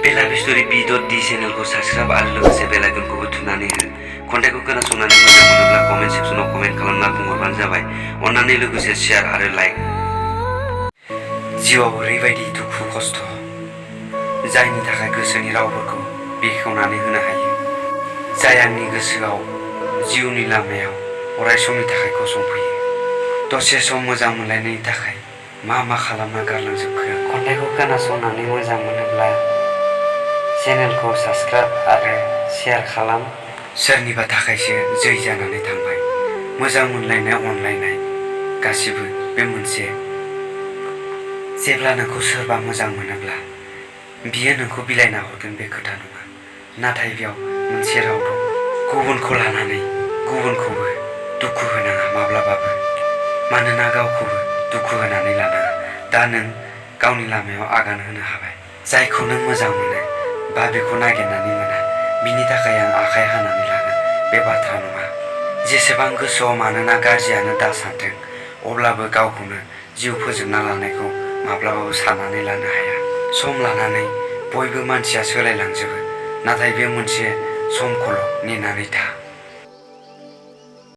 बेला बिस्टरि बि.डि चेनेलखौ साबस्क्राइब आरो लोगोसे बेल आइकनखौबो थुनानै हो। खन्थाइखौ खोनासंनानै मोजां मोनोब्ला कमेन्ट सेक्सनाव कमेन्ट खालामना बुंहरबानो जाबाय। अन्नानै लोगोसे शेयार आरो लाइक। जिउआव ओरैबायदि दुखु खस्थ' जायनि थाखाय गोसोनि रावफोरखौ बेखेवनानै होनो हायो। जाय आंनि गोसोआव जिउनि लामायाव अराय समनि थाखाय गसंफैयो। दसे सम मोजां मोनलायनायनि थाखाय मा खालामना गारलांजोबखो। खन्थाइखौ खोनासंनानै मोजां मोनोब्ला चेनेलखौ साबस्क्राइब आरो शेयार खालाम। सोरनिबा थाखायसो जै जानानै थांबाय। मोजां मोनलायनाय अनलायनाय गासिबो बे मोनसे। जेब्ला नोंखौ सोरबा मोजां मोनोब्ला बियो नोंखौ बिलाइना हरगोन बे खोथा नङा। नाथाय बेयाव मोनसे राव दं। गुबुनखौ लानानै गुबुनखौबो दुखु होनाङा माब्लाबाबो। मानोना गावखौबो दुखु होनानै लानाङा। दा नों गावनि लामायाव आगान होनो हाबाय। जायखौ नों मोजां मोनो बा बेखौ नागिरनानै मोना बिनि थाखाय आं आखाइ हानानै लागोन बे बाथ्रा नङा। जेसेबां गोसोआव मानोना गाज्रियानो दा सानथों अब्लाबो गावखौनो जिउ फोजोबना लानायखौ माब्लाबाबो साननानै लानो हाया। सम लानानै बयबो मानसिया सोलायलांजोबो। नाथाय बे मोनसे समखौल' नेनानै था।